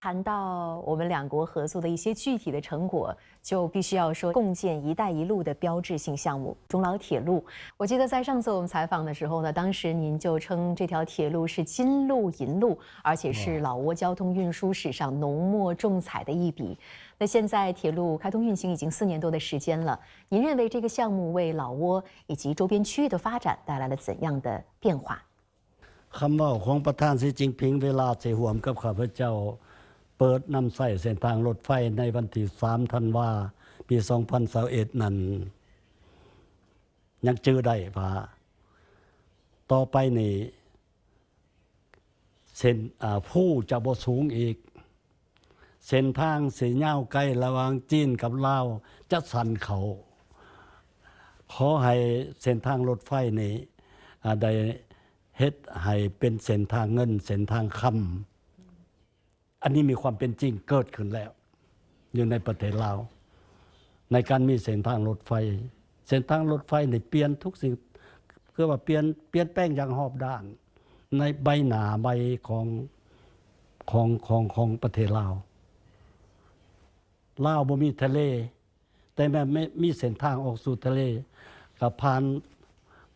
谈到我们两国合作的一些具体的成果，就必须要说共建“一带一路”的标志性项目——中老铁路。我记得在上次我们采访的时候呢，当时您就称这条铁路是金路银路，而且是老挝交通运输史上浓墨重彩的一笔。那现在铁路开通运行已经四年多的时间了，您认为这个项目为老挝以及周边区域的发展带来了怎样的变化？ ຄຳເວົ້າຂອງປະທານ ສີ ຈິ້ນຜິງ ເວລາຊິຮ່ວມກັບຂ້າພະເຈົ້າເປີດນຳໃຊ້ເສັ້ນທາງລົດໄຟໃນວັນທີສາມ ທັນວາ ປີສອງພັນຊາວເອັດນັ້ນ ຍັງຈື່ໄດ້ວ່າ ຕໍ່ໄປນີ້ເສັ້ນ ອາ ພູຈະບໍ່ສູງອີກ. ເສັ້ນທາງຊິຍາວໄກລະຫວ່າງຈີນກັບລາວຈະສັ້ນເຂົ້າ. ຂໍໃຫ້ເສັ້ນທາງລົດໄຟນີ້ ອາ ໄດ້ເຮັດໃຫ້ເປັນເສັ້ນທາງເງິນ ເສັ້ນທາງຄຳ. ອັນນີ້ມີຄວາມເປັນຈິງເກີດຂຶ້ນແລ້ວ ຢູ່ໃນປະເທດລາວ ໃນການມີເສັ້ນທາງລົດໄຟ. ເສັ້ນທາງລົດໄຟນີ້ປ່ຽນທຸກສິ່ງ ຄືວ່າປ່ຽນ ປ່ຽນແປງຢ່າງຮອບດ້ານ ໃນໃບໜ້າໃໝ່ຂອງ ຂອງ ຂອງ ຂອງປະເທດລາວ. ລາວບໍ່ມີທະເລ ແຕ່ແມ່ນມີ ມີເສັ້ນທາງອອກສູ່ທະເລ ກໍຜ່ານ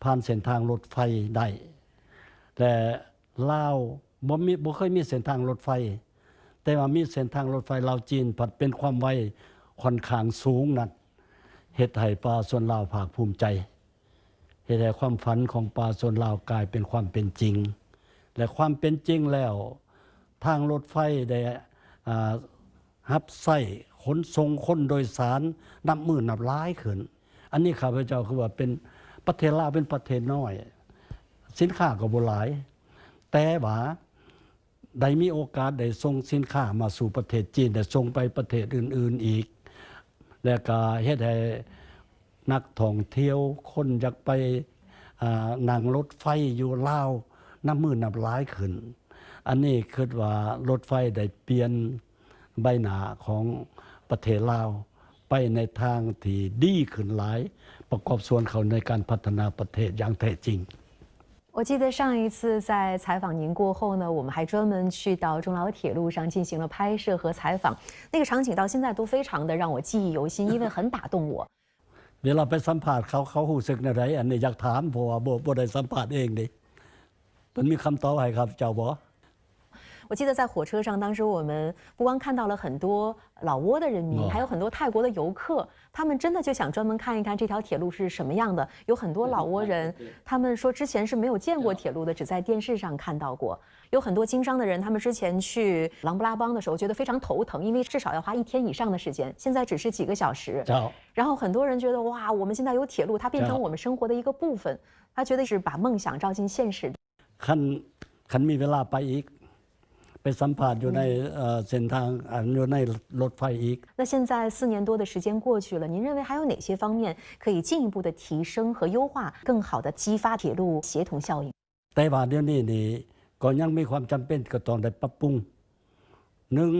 ຜ່ານເສັ້ນທາງລົດໄຟໄດ້ ແລະ ລາວບໍ່ມີ ບໍ່ເຄີຍມີເສັ້ນທາງລົດໄຟ ແຕ່ວ່າມີເສັ້ນທາງລົດໄຟລາວ-ຈີນ ພັດເປັນຄວາມໄວຂ້ອນຂ້າງສູງນັ້ນ ເຮັດໃຫ້ປະຊາຊົນລາວພາກພູມໃຈ. ເຮັດໃຫ້ຄວາມຝັນຂອງປະຊາຊົນລາວກາຍເປັນຄວາມເປັນຈິງ ແລະ ຄວາມເປັນຈິງແລ້ວ ທາງລົດໄຟໄດ້ ອາ ຮັບໃຊ້ຂົນສົ່ງຄົນໂດຍສານນັບມື້ນັບຫຼາຍຂຶ້ນ. ອັນນີ້ຂ້າພະເຈົ້າຄືວ່າເປັນ ປະເທດລາວເປັນປະເທດນ້ອຍ ສິນຄ້າກໍບໍ່ຫຼາຍ ແຕ່ວ່າ ໄດ້ມີໂອກາດໄດ້ສົ່ງສິນຄ້າມາສູ່ປະເທດຈີນ ແລະ ສົ່ງໄປປະເທດອື່ນໆອີກ ແລະ ກະເຮັດໃຫ້ນັກທ່ອງທ່ຽວ ຄົນຢາກໄປ ອາ ນັ່ງລົດໄຟຢູ່ລາວນັບມື້ນັບຫຼາຍຂຶ້ນ. ອັນນີ້ຄິດວ່າລົດໄຟໄດ້ປ່ຽນໃບໜ້າຂອງປະເທດລາວໄປໃນທາງທີ່ດີຂຶ້ນຫຼາຍ ປະກອບສ່ວນເຂົ້າໃນການພັດທະນາປະເທດຢ່າງແທ້ຈິງ. 我记得上一次在采访您过后呢，我们还专门去到中老铁路上进行了拍摄和采访，那个场景到现在都非常的让我记忆犹新，因为很打动我。 ເວລາໄປສຳພາດເຂົາ ເຂົາຮູ້ສຶກແນວໃດ? ອັນນີ້ຢາກຖາມ ເພາະວ່າບໍ່ ບໍ່ໄດ້ສຳພາດເອງເດ້. ເພິ່ນມີຄຳຕອບໃຫ້ຂ້າພະເຈົ້າບໍ່? 我记得在火车上，当时我们不光看到了很多老挝的人民，还有很多泰国的游客，他们真的就想专门看一看这条铁路是什么样的。有很多老挝人，他们说之前是没有见过铁路的，只在电视上看到过。有很多经商的人，他们之前去狼布拉邦的时候觉得非常头疼，因为至少要花一天以上的时间，现在只是几个小时。然后很多人觉得，哇，我们现在有铁路，它变成我们生活的一个部分，他觉得是把梦想照进现实。 ຄັນ ຄັນມີເວລາໄປອີກ ໄປສຳພາດຢູ່ໃນ ເອີ ເສັ້ນທາງ ອັນ ຢູ່ໃນລົດໄຟອີກ. 那现在四年多的时间过去了，您认为还有哪些方面可以进一步的提升和优化，更好的激发铁路协同效应？ ແຕ່ວ່າດຽວນີ້ນີ້ ກໍຍັງມີຄວາມຈຳເປັນ ກໍຕ້ອງໄດ້ປັບປຸງ. ໜຶ່ງ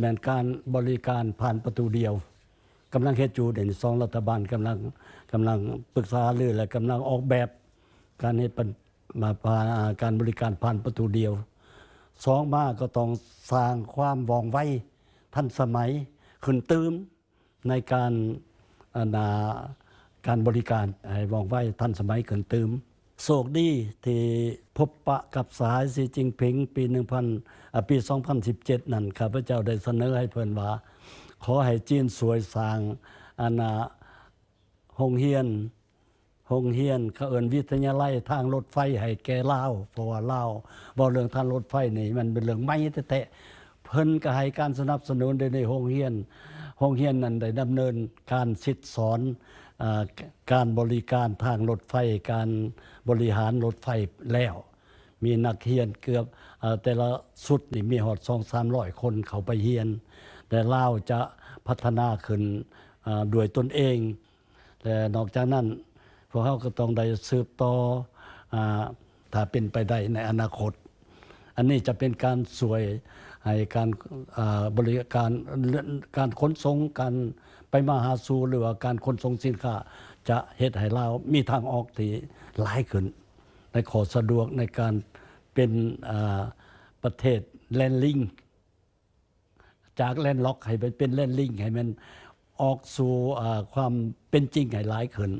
ແມ່ນການບໍລິການຜ່ານປະຕູດຽວ ກຳລັງເຮັດຢູ່ ດຽວນີ້ສອງລັດຖະບານກຳລັງ ກຳລັງປຶກສາຫາລື ແລະ ກຳລັງອອກແບບການເຮັດ ມາ ການບໍລິການຜ່ານປະຕູດຽວ. ສອງມາກໍຕ້ອງສ້າງຄວາມວ່ອງໄວທັນສະໄໝຂຶ້ນຕື່ມ ໃນການ ອັນ ອາ ການບໍລິການໃຫ້ວ່ອງໄວທັນສະໄໝຂຶ້ນຕື່ມ. ໂຊກດີທີ່ພົບປະກັບສະຫາຍ ສີ ຈິ້ນຜິງ ປີໜຶ່ງພັນ ອາ ປີສອງພັນສິບເຈັດນັ້ນ ຂ້າພະເຈົ້າໄດ້ສະເໜີໃຫ້ເພິ່ນວ່າ ຂໍໃຫ້ຈີນຊ່ວຍສ້າງ ອັນ ອາ ໂຮງຮຽນ ໂຮງຮຽນ ເຂົາເອີ້ນວິທະຍາໄລທາງລົດໄຟໃຫ້ແກ່ລາວ ເພາະວ່າລາວເວົ້າເລື່ອງທາງລົດໄຟນີ້ມັນເປັນເລື່ອງໃໝ່ແທ້ໆ. ເພິ່ນກໍໃຫ້ການສະໜັບສະໜູນ ດຽວນີ້ໂຮງຮຽນ ໂຮງຮຽນນັ້ນໄດ້ດຳເນີນການສິດສອນ ອາ ການບໍລິການທາງລົດໄຟ ການບໍລິຫານລົດໄຟແລ້ວ ມີນັກຮຽນເກືອບ ອາ ແຕ່ລະຊຸດນີ້ມີຮອດສອງສາມຮ້ອຍຄົນເຂົ້າໄປຮຽນ ແລະ ລາວຈະພັດທະນາຂຶ້ນ ອາ ດ້ວຍຕົນເອງ. ແລະ ນອກຈາກນັ້ນ ພວກເຮົາກໍຕ້ອງໄດ້ສືບຕໍ່ ອາ ຖ້າເປັນໄປໄດ້ໃນອະນາຄົດ ອັນນີ້ຈະເປັນການຊ່ວຍໃຫ້ການ ອາ ບໍລິການ ການຂົນສົ່ງ ການໄປມາຫາສູ່ ຫຼືວ່າການຂົນສົ່ງສິນຄ້າ ຈະເຮັດໃຫ້ລາວມີທາງອອກທີ່ຫຼາຍຂຶ້ນ ໃນຂໍ້ສະດວກໃນການເປັນ ອາ ປະເທດແລນລິງ. ຈາກ landlock ໃຫ້ມັນເປັນ landlink ໃຫ້ມັນອອກສູ່ ເອີ ຄວາມເປັນຈິງໃຫ້ຫຼາຍຂຶ້ນ.